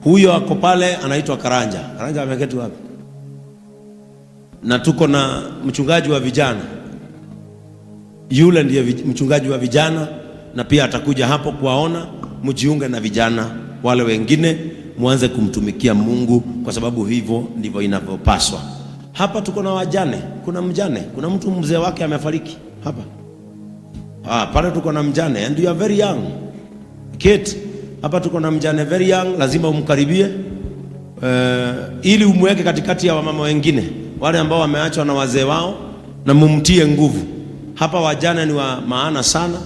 Huyo ako pale anaitwa Karanja. Karanja ameketi wapi? Na tuko na mchungaji wa vijana, yule ndiye mchungaji wa vijana, na pia atakuja hapo kuwaona. Mjiunge na vijana wale wengine, muanze kumtumikia Mungu, kwa sababu hivyo ndivyo inavyopaswa. Hapa tuko na wajane, kuna mjane, kuna mtu mzee wake amefariki hapa. Ah, pale tuko na mjane and you are very young. Kate, hapa tuko na mjane very young, lazima umkaribie ili umweke katikati ya wamama wengine wale ambao wameachwa na wazee wao na mumtie nguvu. Hapa wajane ni wa maana sana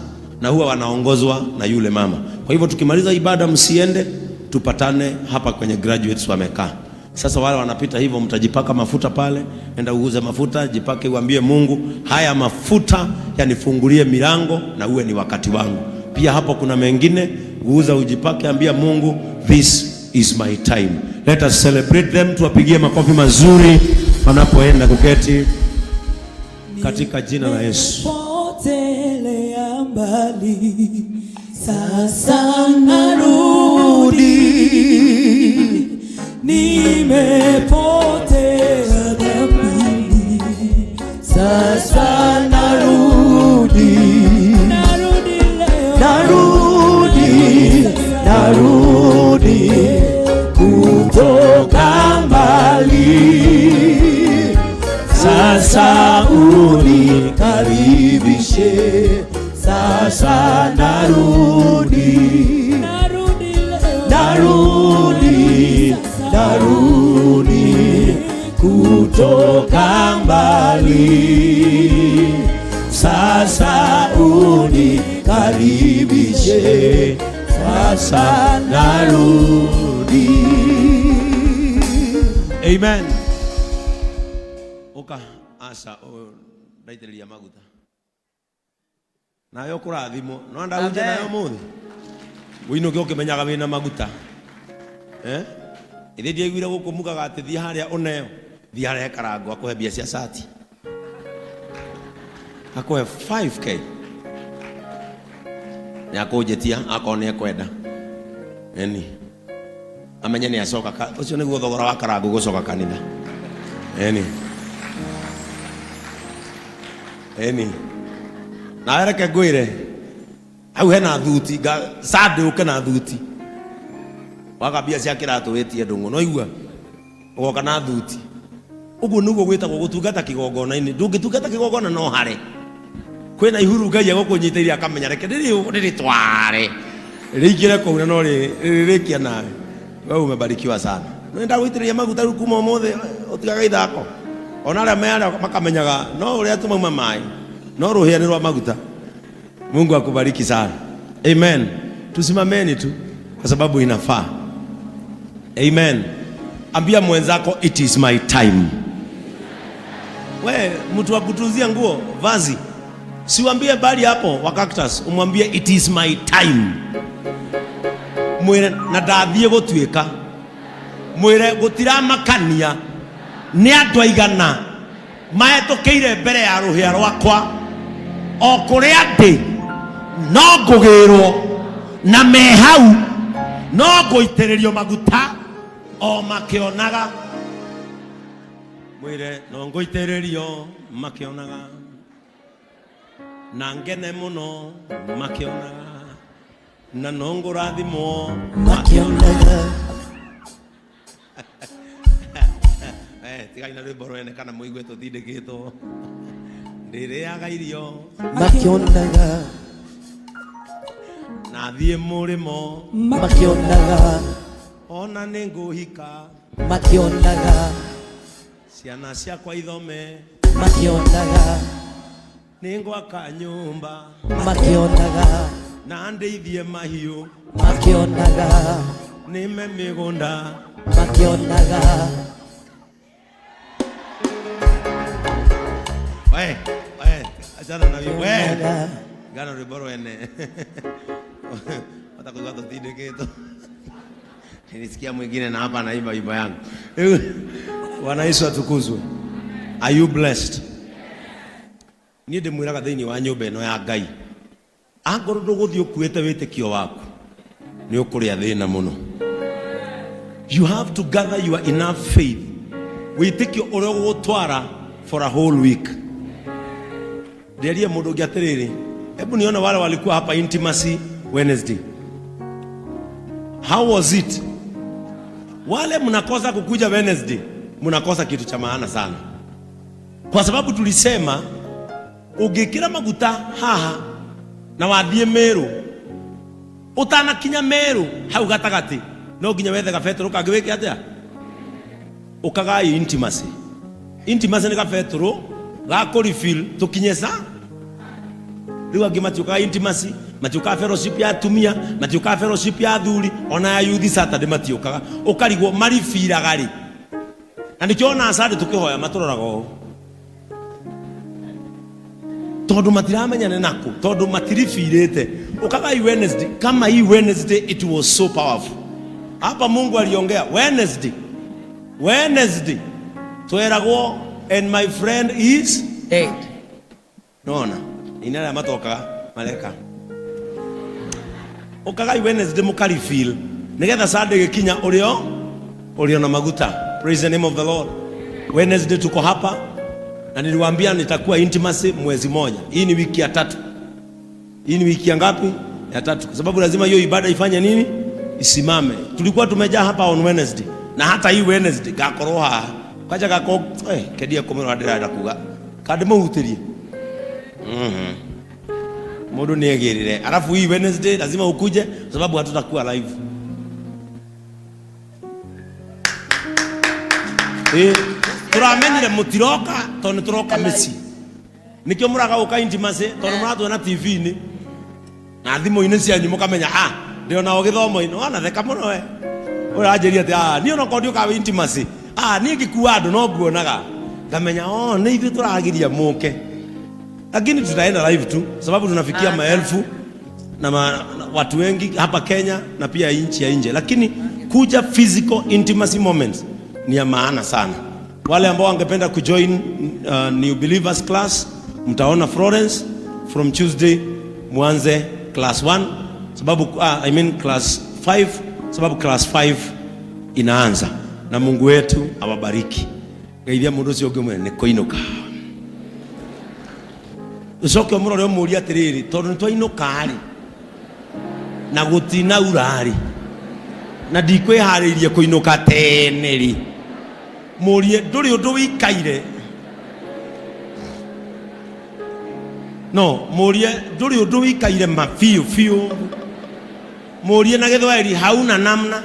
na huwa wanaongozwa na yule mama. Kwa hivyo tukimaliza ibada, msiende, tupatane hapa kwenye graduates wamekaa. Sasa wale wanapita hivyo, mtajipaka mafuta pale, enda uuze mafuta, jipake, uambie Mungu, haya mafuta yanifungulie milango na uwe ni wakati wangu. Pia hapo kuna mengine, uuza ujipake, ambia Mungu, this is my time. Let us celebrate them, tuwapigie makofi mazuri wanapoenda kuketi katika jina la Yesu. Nimepotelea mbali, sasa narudi. Nimepotea dhambini, Sasa narudi, narudi leo, narudi, narudi kutoka mbali. Sasa unikaribishe, sasa narudi, narudi leo, narudi, narudi kutoka mbali. Sasa unikaribishe, sasa narudi. Amen. Uka asa ndaitĩrĩria maguta nawe ũkũrathimwo no ndahunjia nawe ũmũthĩ ũinũke ũkĩmenyaga wĩna maguta, eh? Ithĩ ndiaiguire gũkũ mugaga atĩ thiĩ harĩa ũneo, thiĩ harĩa he Karango akũhe mbia cia cati, akũhe 5K, nĩ akũnjĩtia akorwo nĩ ekwenda eni amenye nĩ acoka ũcio nĩguo thogora wa Karango gũcoka kanitha eni eni. Nawe reke ngwĩre hau hena thuti Sunday ũke na thuti waga mbia cia kĩratũ wĩtie ndũng'ũ no igua ũgoka na thuti. Ũguo nĩguo gwĩtagwo gũtungata kĩgongona-inĩ. Ndũngĩtungata kĩgongona no hare kwĩna ihuru Ngai egũkũnyitĩire akamenya reke ndĩrĩtware rĩingĩre kũu na no rĩrĩkia nawe. Wewe umebarikiwa sana. Nenda gũitĩrĩria maguta rĩu kuma ũmũthĩ ũtigaga ithako. Ona arĩa me arĩa makamenyaga no ũrĩa tu mauma maĩ no rũhĩa nĩ rwa maguta. Mungu akubariki sana. Amen. Tusimameni tu kwa sababu inafaa. Amen. Ambia mwenzako it is my time. We mtu wa kutunzia nguo vazi, siwambie bali hapo wa cactus, umwambie it is my time. Mwire na ndathiĩ gũtuĩka, mwire gũtiramakania nĩ andũ aigana mahĩtũkĩire mbere ya rũhĩa rwakwa, o kũrĩa ndĩ no ngũgĩrwo na me hau no ngũitĩrĩrio maguta o makĩonaga. Mwire no ngũitĩrĩrio makĩonaga na ngene mũno makĩonaga na no ngũrathimwo makĩonaga. Tigai na rwĩmbo rwene kana mũigue tũtindĩkĩtwo. Ndĩrĩaga irio makĩonaga na thiĩ mũrĩmo makĩonaga ona nĩ ngũhika makĩonaga ciana ciakwa ithome makĩonaga nĩ ngwaka nyũmba makĩonaga na ndĩithie mahiũ makĩonaga nĩme mĩgũnda makĩonaga. We, we, achana na we. Gana rwĩmbo rwene watakuigua tũtindĩkĩtwo. Nilisikia mwingine na hapa anaimba wimbo yangu. Bwana Yesu atukuzwe. Are you blessed? Niĩ ndĩmwĩraga thĩinĩ wa nyũmba ĩno ya Ngai, angorwo ndũgũthiĩ ũkuĩte wĩtĩkio waku nĩ ũkũrĩa thĩna mũno. You have to gather your enough faith, wĩtĩkio ũrĩa ũgũgũtwara for a whole week. Nderie mũndũ ũngĩ atĩrĩrĩ, hebu nione wale walikuwa hapa intimacy Wednesday, how was it? Wale mnakosa kukuja Wednesday, mnakosa kitu cha maana sana, kwa sababu tulisema ũngĩkĩra maguta haha na wathiĩ Meru, ũtanakinya Meru hau gatagatĩ no nginya wethe gabetũrũ kangĩ wĩke atĩa? Ũkagai intimacy. Intimacy nĩ gabetũrũ ga kũ refill tũkinye sa rĩu. Angĩ matiũkaga intimacy, matiũkaga fellowship ya atumia, matiũkaga fellowship ya athuri, ona ya youth Saturday matiũkaga. Ũkarigwo maribiraga rĩ? Na nĩkĩo ona Sunday tũkĩhoya matũroraga ũũ, tondũ matiramenya nĩ nakũ, tondũ matiribirĩte. Ũkagai Wednesday. Kama hii Wednesday, it was so powerful. Hapa Mungu aliongea Wednesday. Wednesday tweragwo, "And my friend is dead." Nona ina arĩa matokaga mareka. Ũkagai Wednesday mũkarifil, nĩgetha Sunday gĩkinya ũrĩo ũrĩo na maguta. Praise the name of the Lord. Wednesday tuko hapa, na niliwaambia nitakuwa intimacy mwezi moja. Hii ni wiki ya tatu. Hii ni wiki ya ngapi? Ya tatu, kwa sababu lazima hiyo ibada ifanye nini? Isimame. Tulikuwa tumejaa hapa on Wednesday, na hata hii Wednesday gakorwo haha kaja gako kedia kumwĩra ndĩrenda kuga kandĩmũhutĩrie mundu niegirire. Alafu hii Wednesday lazima ukuje, kwa sababu hatutakuwa live. Turamenyire mutiroka tondu nĩ tũroka mĩciĩ, nĩkĩo mũraga gũka intimacy, tondũ mũratuona TV-inĩ na thimũ-inĩ cianyu, mũkamenya ah, ndĩ onao gĩthomo-inĩ. Wanatheka mũno we ũranjĩria atĩ ah, niĩ onokorwo ndiũkaga intimacy, ah, niĩ ngĩkua andũ no nguonaga ngamenya oh, nĩ ithuĩ tũragiria mũke, lakini tutaenda live tu sababu tunafikia maelfu na watu wengi hapa Kenya na pia nchi ya nje, lakini kuja physical intimacy moments ni ya maana sana. Wale ambao wangependa kujoin New Believers class, mtaona Florence from Tuesday, mwanze class 1 sababu I mean class 5, sababu class 5 inaanza, na Mungu wetu awabariki. Geithia mundu ucio ũngĩ mwene nĩ kũinũka, ucoke ũmũrore ũmũrie atĩrĩrĩ, tondũ nĩ twainũka rĩ, na gũtinaura rĩ, na ndikwĩharĩirie kũinũka tene rĩ, mũrie ndũrĩ ũndũ wĩikaire. No mũrie ndũrĩ ũndũ wĩikaire ma biũ biũ. Mũrie na Gĩthwaĩri, hauna namna.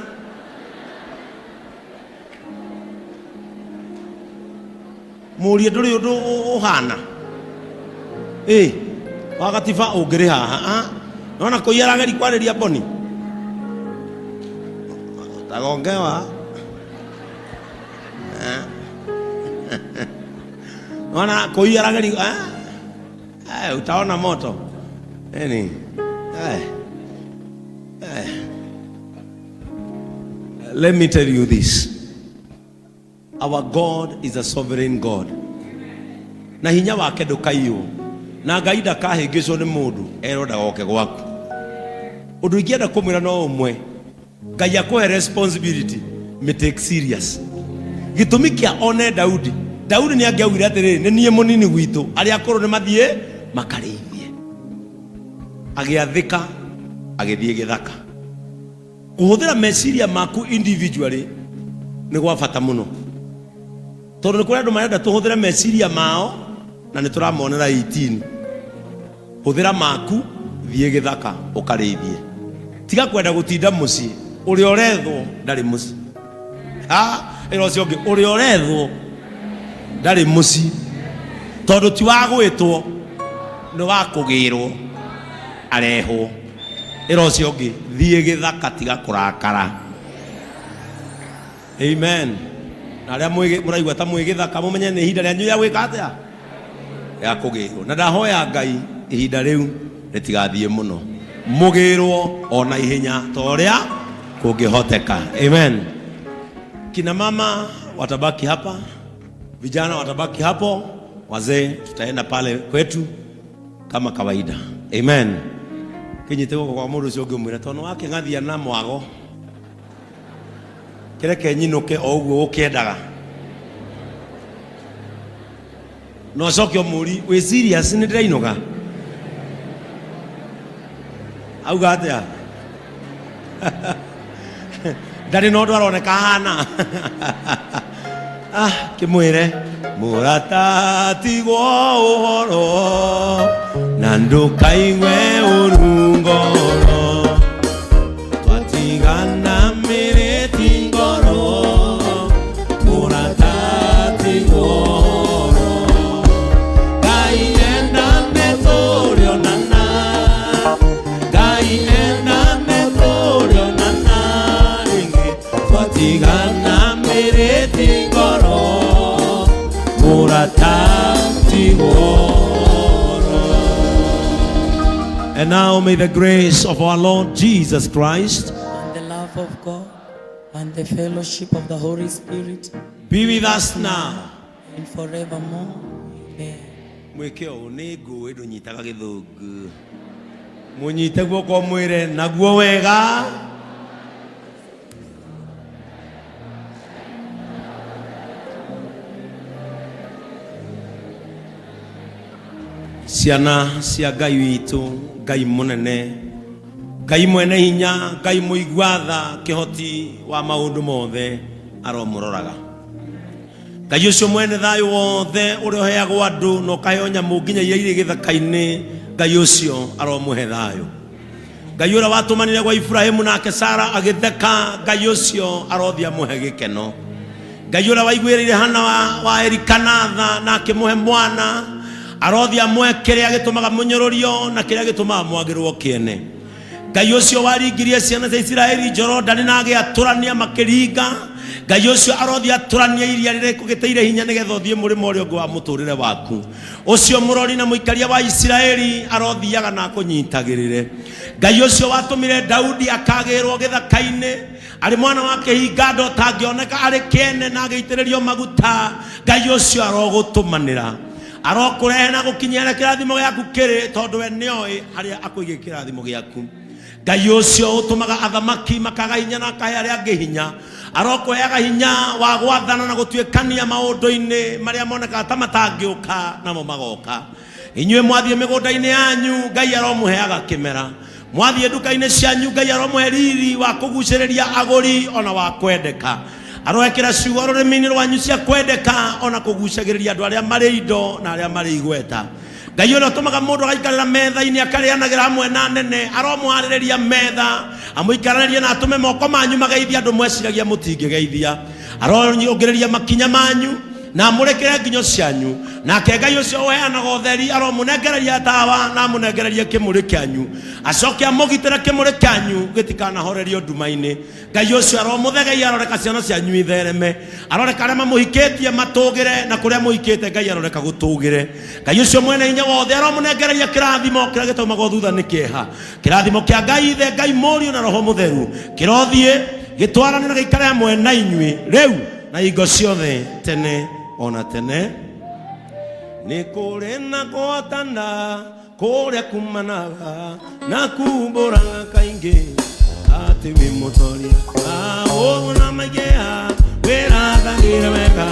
Mũrie ndũrĩ ũndũ ũhana ĩ wagatiba ũngĩrĩ haha. Ah, nona kũiya arageri kwarĩria mboni tagongewa. Nona kũiya arageri. Ah, utaona moto Eni. Let me tell you this: our God is a sovereign God, na hinya wake ndũkaiywo, na Ngai ndakahĩngĩcwo nĩ mũndũ erwo ndagoke gwaku. Ũndũ ingĩenda kũmwĩra no ũmwe: Ngai akũhe responsibility, mĩ take serious. Gĩtũmi kĩa one Daudi, Daudi nĩ angĩaugire atĩrĩrĩ, nĩ niĩ mũnini gwitũ, arĩa akũrũ nĩ mathiĩ makarĩithie. Agĩathĩka, agĩthiĩ gĩthaka. Kũhũthĩra meciria maku individually nĩ gwa bata mũno, tondũ nĩ kũrĩ andũ marenda tũhũthĩre meciria mao na nĩ tũramonera 18. Hũthĩra maku, thiĩ gĩthaka ũkarĩithie, tiga kwenda gũtinda mũciĩ. Ũrĩa ũrethwo ndarĩ mũciĩ. Ah, ĩra ũcio ũngĩ, ũrĩa ũrethwo ndarĩ mũciĩ, tondũ ti wa gwĩtwo, nĩ wa kũgĩrwo arehwo. Ĩra ũcio ũngĩ, thiĩ gĩthaka, tiga kũrakara. Amen. Na arĩa mũraigua ta mwĩ gĩthaka, mũmenye nĩ ihinda rĩanyu rĩa gwĩka atĩa? Rĩa kũgĩrwo. Na ndahoya Ngai ihinda rĩu rĩtigathiĩ mũno, mũgĩrwo ona ihenya ta ũrĩa kũngĩhoteka. Amen. Kina mama watabaki hapa, vijana watabaki hapo, wazee tutaenda pale kwetu kama kawaida. Amen. Kinyite guoko kwa mũndũ ũcio ũngĩ ũmwĩre, tondũ wakĩng'athia na mwago. Kĩreke nyinũke o ũguo ũkĩendaga. Na ũcoke ũmũri wĩ serious nĩ ndĩrainũka. Auga atĩa? Ndarĩ na ũndũ aroneka ahana. Ah, kĩmwĩre mũrata tigwo ũhoro na ndũkaigue ũru ngoro twatigana mĩrĩti ngoro mũrata tigwo ũhoro Ngai enda nĩtũrĩonana Ngai enda nĩtũrĩonana rĩngĩ twatigana mĩrĩti ngoro mũrata tigwo ũhoro. And now may the grace of our Lord Jesus Christ And the love of God and the fellowship of the Holy Spirit be with us now. and forevermore. Amen. Mwĩke ũũ nĩ ngũĩ ndũnyitaga gĩthũngũ. Mũnyite guoko mwĩre naguo wega. Ciana cia Ngai witũ, Ngai mũnene, Ngai mwene hinya, Ngai mũigua tha, kĩhoti wa maũndũ mothe aromũroraga. Ngai ũcio mwene thayũ wothe ũrĩa ũheagwo andũ na ũkaheo nyamũ nginya iria irĩ gĩthaka-inĩ, Ngai ũcio aromũhe thayũ. Ngai ũrĩa watũmanire gwa Iburahĩmu nake Sara agĩtheka, Ngai ũcio arothiĩ amũhe gĩkeno. Ngai ũrĩa waiguĩrĩire Hana wa Elikana tha na akĩmũhe mwana, arothiĩ amũhe kĩrĩa gĩtũmaga mũnyũrũrio na kĩrĩa gĩtũmaga mwagĩrwo kĩene. Ngai ũcio waringirie ciana cia Isiraeli Jorodani na agĩatũrania makĩringa, Ngai ũcio arothiĩ atũranie iria rĩrĩa rĩkũgĩtĩire hinya nĩgetha ũthiĩ mũrĩmo ũrĩa ũngĩ wa mũtũrĩre waku. Ũcio mũrori na mũikaria wa Isiraeli arothiaga na akũnyitagĩrĩre. Ngai ũcio watũmire Daudi akagĩrwo gĩthaka-inĩ arĩ mwana wa kĩhinga ndo ũtangĩoneka arĩ kĩene na agĩitĩrĩrio maguta, Ngai ũcio arogũtũmanĩra, arokũrehe na gũkinyia harĩa kĩrathimo gĩaku kĩrĩ, tondũ we nĩoĩ harĩa akũigĩire kĩrathimo gĩaku. Ngai ũcio ũtũmaga athamaki makaga hinya na akahe arĩa angĩ hinya, arokũheaga hinya wa gwathana na gũtuĩkania maũndũ-inĩ marĩa monekaga ta matangĩũka namo magoka. Inyuĩ mwathiĩ mĩgũnda-inĩ yanyu, Ngai aromũheaga kĩmera. Mwathiĩ nduka-inĩ cianyu, Ngai aromũhe riri wa kũgucĩrĩria agũri ona wa kwendeka. Aroekĩra ciugo rũrĩmĩ-inĩ rwanyu cia kwendeka ona kũgucagĩrĩria andũ arĩa marĩ indo na arĩa marĩ igweta. Ngai ũrĩa ũtũmaga mũndũ agaikarĩra metha-inĩ akarĩanagĩra hamwe na anene, aromũharĩrĩria metha, amũikaranĩrie na atũme moko manyu mageithie andũ mweciragia mũtingĩgeithia. Arongereria makinya manyu na amũrĩkĩre nginyo cianyu. Nake Ngai ũcio ũheanaga ũtheri aromũnengereria tawa na amũnengererie kĩmũrĩ kĩanyu, acoke amũgitĩre kĩmũrĩ kĩanyu gĩtikanahorerio nduma-inĩ. Ngai ũcio aromũthegeia, aroreka ciana cianyu ithereme, aroreka arĩa mamũhikĩtie matũgĩre, na kũrĩa mũhikĩte Ngai aroreka gũtũgĩre. Ngai ũcio mwene hinya wothe aromũnengereria kĩrathimo kĩrĩa gĩtaumagwo thutha nĩ kĩeha, kĩrathimo kĩa Ngai Ithe, Ngai Mũriũ na Roho Mũtheru kĩrothiĩ gĩtwarane na gĩikare hamwe na inyuĩ rĩu na hingo ciothe tene ona tene. Nĩ kũrĩ na kũhotana kũrĩa kumanaga na kumbũraga kaingĩ atĩ wĩ mũtoria ũũ na maigea wĩrathagĩre wega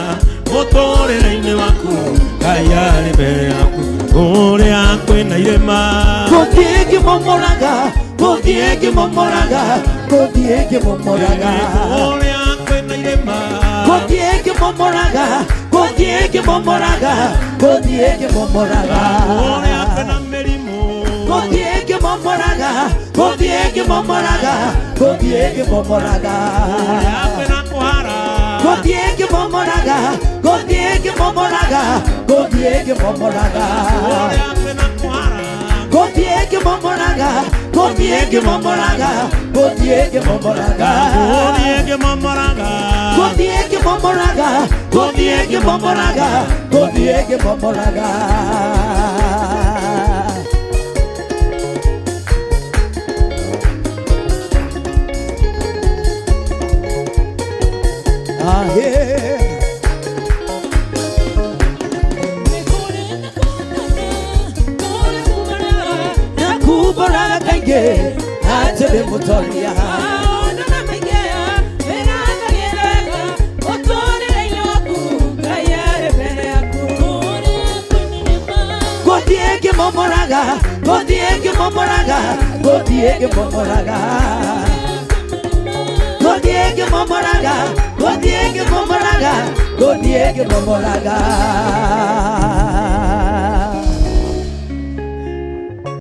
mũtũrĩre-inĩ waku Ngai arĩ mbere yaku kũrĩa kwĩna irĩma Gũthiĩ ngĩmomoraga, gũthiĩ ngĩmomoraga, gũthiĩ ngĩmomoraga. Kũrĩa kwĩna irĩma Gũthiĩ ngĩmomoraga, gũthiĩ ngĩmomoraga, gũthiĩ ngĩmomoraga. Kũrĩa kwĩna mĩrimũ Gũthiĩ ngĩmomoraga, gũthiĩ ngĩmomoraga, gũthiĩ ngĩmomoraga. Kũrĩa kwĩna kũhara Gũthiĩ ngĩmomoraga, gũthiĩ ngĩmomoraga, gũthiĩ ngĩmomoraga. Kũrĩa kwĩna kũhara Gũthiĩ ngĩmomoraga, gũthiĩ ngĩmomoraga, gũthiĩ ngĩmomoraga. Gũthiĩ ngĩmomoraga Gũthiĩ ngĩmomoraga, gũthiĩ ngĩmomoraga, gũthiĩ ngĩmomoraga. Ah, yeah. Nakumbũraga kaingĩ atĩ wĩ mũtoria. Gũthiĩ ngĩmomoraga, gũthiĩ ngĩmomoraga, gũthiĩ ngĩmomoraga, gũthiĩ ngĩmomoraga, gũthiĩ ngĩmomoraga, gũthiĩ ngĩmomoraga.